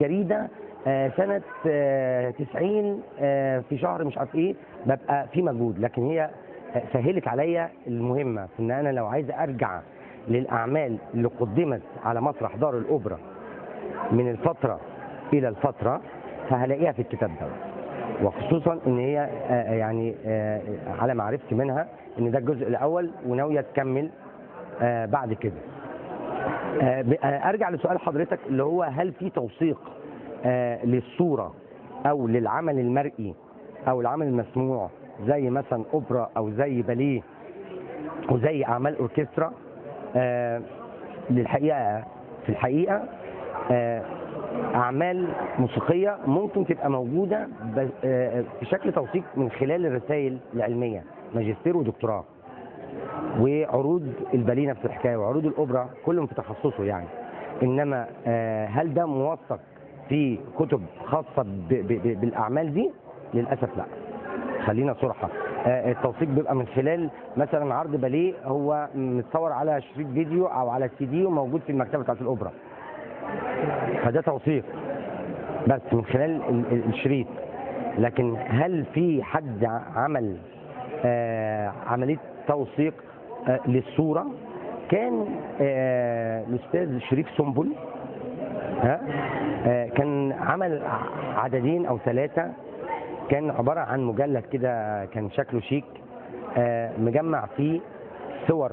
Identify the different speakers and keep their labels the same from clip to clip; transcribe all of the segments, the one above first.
Speaker 1: جريدة سنة 90 في شهر مش عارف ايه، ببقى في مجهود. لكن هي سهلت عليا المهمة في ان انا لو عايز ارجع للاعمال اللي قدمت على مسرح دار الاوبرا من الفترة الى الفترة فهلاقيها في الكتاب ده، وخصوصا ان هي يعني على معرفتي منها ان ده الجزء الاول وناويه تكمل بعد كده. ارجع لسؤال حضرتك اللي هو هل في توثيق للصورة او للعمل المرئي او العمل المسموع زي مثلا اوبرا او زي باليه وزي اعمال اوركسترا؟ للحقيقة في الحقيقة اعمال موسيقية ممكن تبقى موجودة بشكل توثيق من خلال الرسائل العلمية، ماجستير ودكتوراه، وعروض الباليه نفس الحكاية، وعروض الاوبرا كلهم في تخصصه يعني. انما هل ده موثق في كتب خاصة بالاعمال دي؟ للاسف لا. خلينا صراحة، التوثيق بيبقى من خلال مثلا عرض باليه هو متصور على شريط فيديو او على سي دي وموجود في المكتبة بتاعت الاوبرا، فده توثيق بس من خلال الشريط. لكن هل في حد عمل عملية توثيق للصورة؟ كان الاستاذ شريف سنبل كان عمل عددين او 3، كان عبارة عن مجلد كده كان شكله شيك، مجمع فيه صور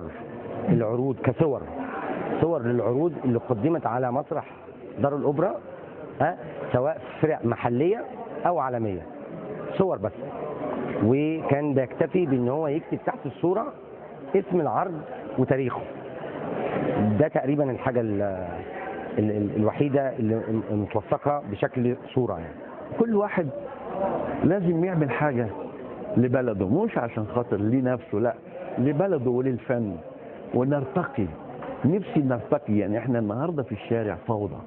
Speaker 1: العروض كصور، صور للعروض اللي قدمت على مسرح دار الاوبرا، سواء فرق محليه او عالمية، صور بس. وكان بيكتفي بان هو يكتب تحت الصورة اسم العرض وتاريخه. ده تقريبا الحاجة الوحيدة اللي متوثقه بشكل صوره يعني.
Speaker 2: كل واحد لازم يعمل حاجة لبلده، مش عشان خاطر لنفسه، لا، لبلده وللفن، ونرتقي. نفسي نرتقي. يعني احنا النهارده في الشارع فوضى.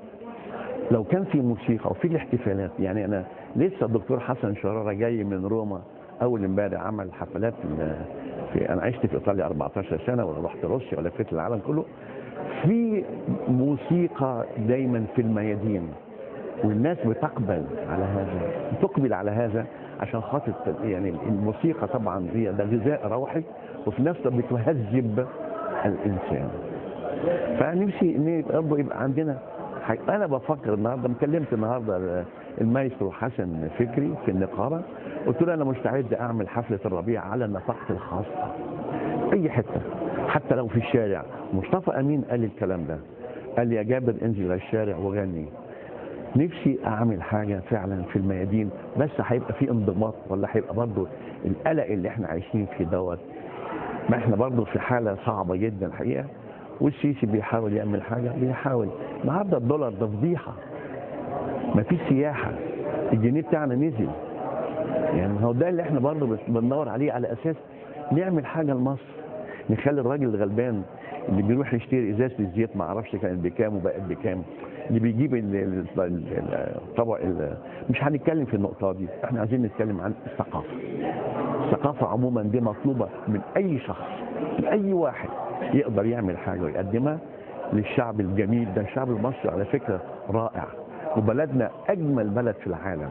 Speaker 2: لو كان في موسيقى وفي الاحتفالات، يعني انا لسه الدكتور حسن شراره جاي من روما اول امبارح، عمل حفلات في انا عشت في ايطاليا 14 سنة، ولا رحت روسيا ولا لفيت العالم كله. في موسيقى دايما في الميادين، والناس بتقبل على هذا، تقبل على هذا عشان خاطر يعني الموسيقى طبعا هي ده غذاء روحي، وفي نفس الوقت بتهذب الانسان. فنفسي ان يبقى عندنا حاجة. انا بفكر النهارده، كلمت النهارده المايسترو حسن فكري في النقابة، قلت له انا مستعد اعمل حفلة الربيع على نفقتي الخاصة، اي حتة، حتى لو في الشارع. مصطفى امين قال لي الكلام ده، قال لي يا جابر انزل على الشارع وغني. نفسي اعمل حاجة فعلا في الميادين، بس هيبقى في انضباط ولا هيبقى برضه القلق اللي احنا عايشين فيه دوت؟ ما احنا برضه في حاله صعبة جدا الحقيقة، والسيسي بيحاول يعمل حاجة، بيحاول. النهارده الدولار ده فضيحة، ما فيش سياحة، الجنيه بتاعنا نزل. يعني هو ده اللي احنا برضه بندور عليه، على اساس نعمل حاجة لمصر، نخلي الراجل الغلبان اللي بيروح يشتري ازازة الزيت ما اعرفش كانت بكام وبقت بكام، اللي بيجيب الطبق، مش هنتكلم في النقطة دي، احنا عايزين نتكلم عن الثقافة. الثقافة عموما دي مطلوبه من اي شخص، من اي واحد يقدر يعمل حاجة ويقدمها للشعب الجميل ده. الشعب المصري على فكرة رائع، وبلدنا اجمل بلد في العالم.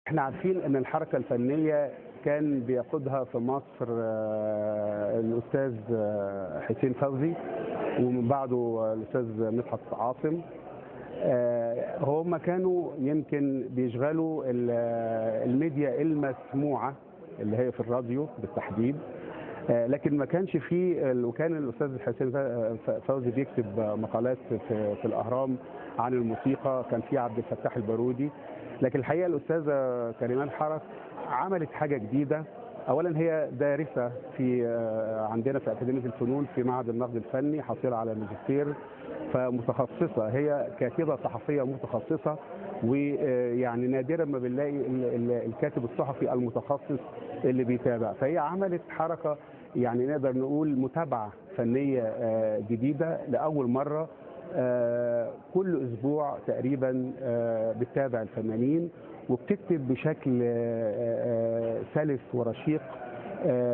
Speaker 3: احنا عارفين ان الحركة الفنية كان بيقودها في مصر الاستاذ حسين فوزي، ومن بعده الاستاذ مدحت عاصم. هم كانوا يمكن بيشغلوا الميديا المسموعة اللي هي في الراديو بالتحديد، لكن ما كانش فيه. وكان الاستاذ حسين فوزي بيكتب مقالات في الاهرام عن الموسيقى، كان في عبد الفتاح البارودي. لكن الحقيقة الاستاذة كريمان حرس عملت حاجة جديدة. اولا هي دارسه في عندنا في اكاديمية الفنون في معهد النقد الفني، حاصله على الماجستير، فمتخصصه، هي كاتبه صحفية متخصصة. ويعني نادرا ما بنلاقي الكاتب الصحفي المتخصص اللي بيتابع. فهي عملت حركة يعني نقدر نقول متابعة فنية جديدة لأول مرة، كل أسبوع تقريبا بتتابع الفنانين وبتكتب بشكل سلس ورشيق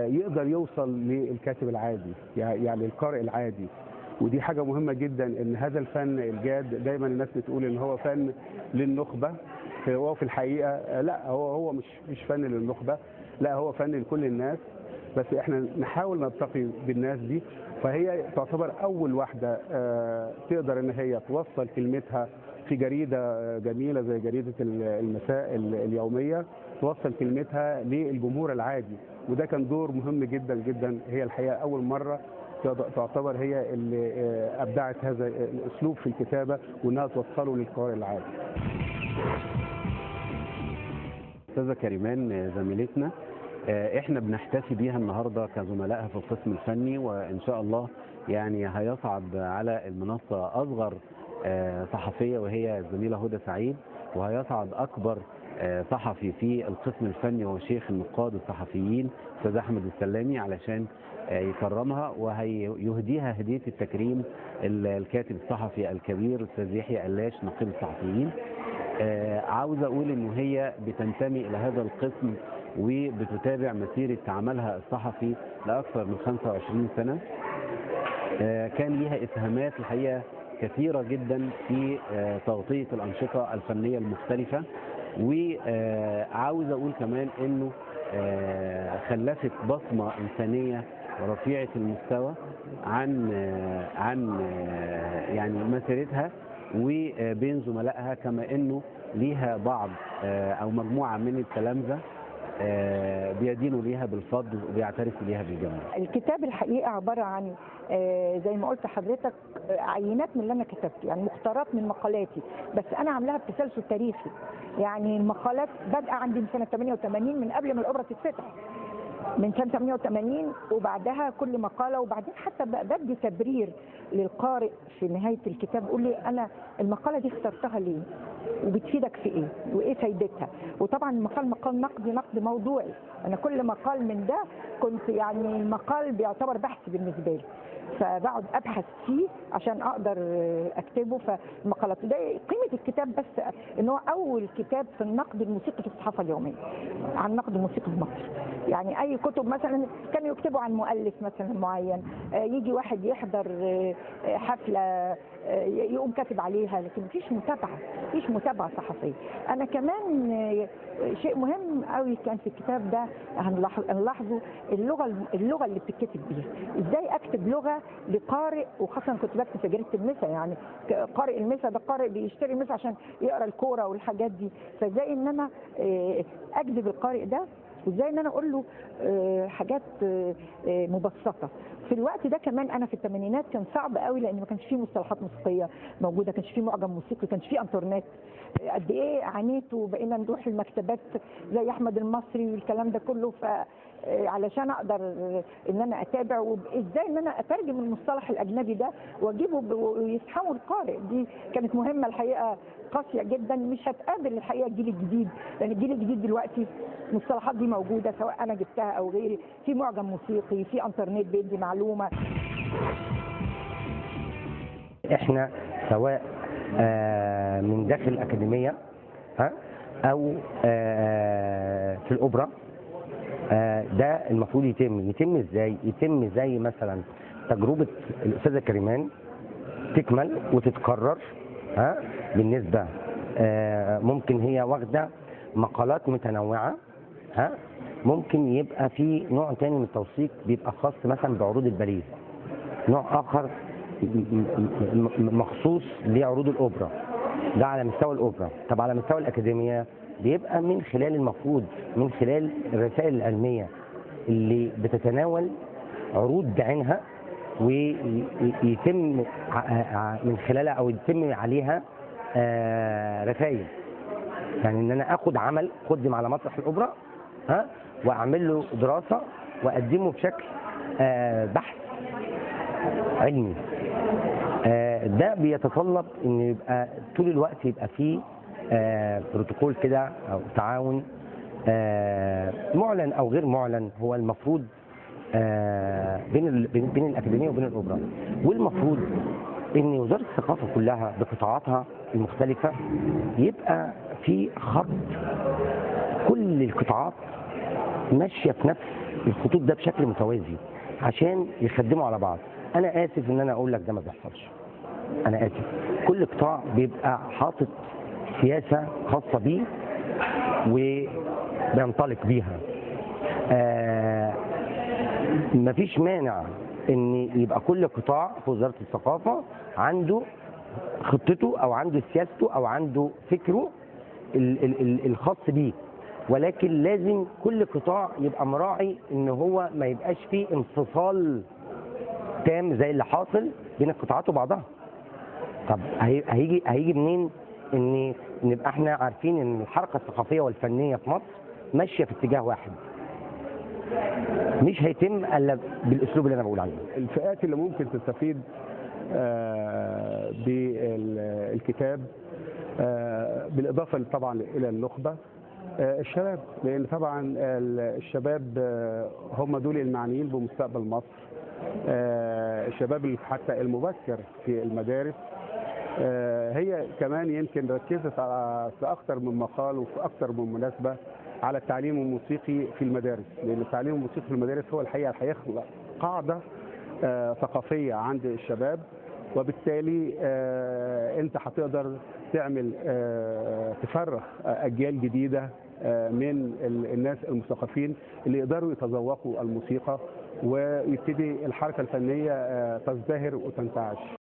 Speaker 3: يقدر يوصل للكاتب العادي، يعني القارئ العادي. ودي حاجة مهمة جدا، ان هذا الفن الجاد دايما الناس بتقول ان هو فن للنخبة، هو في الحقيقة لا، هو مش فن للنخبة، لا هو فن لكل الناس، بس احنا نحاول نرتقي بالناس دي. فهي تعتبر اول واحدة تقدر ان هي توصل كلمتها في جريدة جميلة زي جريدة المساء اليومية، توصل كلمتها للجمهور العادي، وده كان دور مهم جدا جدا. هي الحقيقة اول مرة تعتبر هي اللي ابدعت هذا الاسلوب في الكتابة وانها توصله للقارئ العادي.
Speaker 4: استاذة كريمان زميلتنا، احنا بنحتفي بيها النهارده كزملائها في القسم الفني، وان شاء الله يعني هيصعد على المنصة اصغر صحفية وهي الزميلة هدى سعيد، وهيصعد اكبر صحفي في القسم الفني وهو شيخ النقاد الصحفيين استاذ احمد السلامي علشان يكرمها وهيهديها هديه التكريم الكاتب الصحفي الكبير الاستاذ يحيى قلاش نقيب الصحفيين. عاوز اقول انه هي بتنتمي الى هذا القسم وبتتابع مسيرة عملها الصحفي لأكثر من 25 سنة. كان ليها إسهامات الحقيقة كثيرة جدا في تغطية الأنشطة الفنية المختلفة، وعاوز أقول كمان إنه خلفت بصمة إنسانية ورفيعة المستوى عن يعني مسيرتها وبين زملائها، كما إنه ليها بعض أو مجموعة من التلامذة بيدينوا ليها بالفضل وبيعترفوا ليها بالجمال.
Speaker 5: الكتاب الحقيقة عبارة عن زي ما قلت لحضرتك عينات من اللي أنا كتبته، يعني مختارات من مقالاتي، بس أنا عاملاها بتسلسل تاريخي. يعني المقالات بادئة عندي من سنة 88، من قبل ما الأوبرا تتفتح، من سنة 88، وبعدها كل مقالة، وبعدين حتى بدي تبرير للقارئ في نهاية الكتاب، قول لي أنا المقالة دي اخترتها ليه وبتفيدك في ايه وايه فايدتها. وطبعا المقال مقال نقدي، نقد موضوعي. انا كل مقال من ده كنت يعني المقال بيعتبر بحث بالنسبة لي، فبقعد ابحث فيه عشان اقدر اكتبه. فالمقالات ده قيمة الكتاب، بس ان هو اول كتاب في النقد الموسيقي في الصحافة اليومية عن نقد الموسيقي في مصر. يعني اي كتب مثلا كانوا يكتبوا عن مؤلف مثلا معين، يجي واحد يحضر حفلة يقوم كاتب عليها، لكن مفيش متابعه، مفيش متابعه صحفية. انا كمان شيء مهم قوي كان في الكتاب ده هنلاحظه، اللغة اللي بتتكتب بيها، ازاي اكتب لغة لقارئ، وخاصة كنت بكتب في جريدة المسا، يعني قارئ المسا ده قارئ بيشتري المسا عشان يقرا الكورة والحاجات دي، فازاي ان انا اجذب القارئ ده، وازاي ان انا اقول له حاجات مبسطة. في الوقت ده كمان انا في الثمانينات كان صعب قوي، لان ما كانش فيه مصطلحات موسيقية موجودة، ما كانش فيه معجم موسيقي، ما كانش فيه انترنت. قد ايه عانيت، وبقينا نروح المكتبات زي احمد المصري والكلام ده كله، ف علشان اقدر ان انا اتابع، وازاي ان انا اترجم المصطلح الاجنبي ده واجيبه ويفهمه القارئ. دي كانت مهمة الحقيقة قاسية جدا، مش هتقابل الحقيقة الجيل الجديد، لان الجيل الجديد دلوقتي المصطلحات دي موجودة سواء انا جبتها او غيري، في معجم موسيقي، في انترنت بيدي معلومة.
Speaker 1: احنا سواء من داخل الاكاديمية او في الاوبرا، ده المفروض يتم ازاي؟ يتم زي مثلا تجربه الاستاذة كريمان تكمل وتتكرر. بالنسبة ممكن هي واخده مقالات متنوعة، ممكن يبقى في نوع تاني من التوثيق بيبقى خاص مثلا بعروض الباليه، نوع اخر مخصوص لعروض الاوبرا، ده على مستوى الاوبرا. طب على مستوى الاكاديمية بيبقى من خلال المفروض من خلال الرسائل العلمية اللي بتتناول عروض بعينها، ويتم من خلالها او يتم عليها رسائل. يعني ان انا اخد عمل قدم على مسرح الاوبرا واعمل له دراسة واقدمه بشكل بحث علمي. ده بيتطلب ان يبقى طول الوقت يبقى فيه بروتوكول كده او تعاون معلن او غير معلن، هو المفروض بين الاكاديمية وبين الاوبرا. والمفروض ان وزارة الثقافة كلها بقطاعاتها المختلفة يبقى في خط، كل القطاعات ماشية في نفس الخطوط ده بشكل متوازي عشان يخدموا على بعض. انا اسف ان انا اقول لك ده ما بيحصلش، انا اسف. كل قطاع بيبقى حاطط سياسة خاصة بيه وبينطلق بيها. مفيش مانع ان يبقى كل قطاع في وزارة الثقافة عنده خطته او عنده سياسته او عنده فكرة الخاص بيه، ولكن لازم كل قطاع يبقى مراعي ان هو ما يبقاش فيه انفصال تام زي اللي حاصل بين القطاعات وبعضها. طب هيجي منين ان نبقى احنا عارفين ان الحركة الثقافية والفنية في مصر ماشية في اتجاه واحد؟ مش هيتم الا بالاسلوب اللي انا بقول عليه.
Speaker 3: الفئات اللي ممكن تستفيد بالكتاب بالاضافة طبعا الى النخبة، الشباب، لان طبعا الشباب هم دول المعنيين بمستقبل مصر. الشباب حتى المبكر في المدارس. هي كمان يمكن ركزت على في اكثر من مقال وفي اكثر من مناسبة على التعليم الموسيقي في المدارس، لان التعليم الموسيقي في المدارس هو الحقيقة هيخلق قاعدة ثقافية عند الشباب، وبالتالي انت هتقدر تعمل تفرخ اجيال جديدة من الناس المثقفين اللي يقدروا يتذوقوا الموسيقى، ويبتدي الحركة الفنية تزدهر وتنتعش.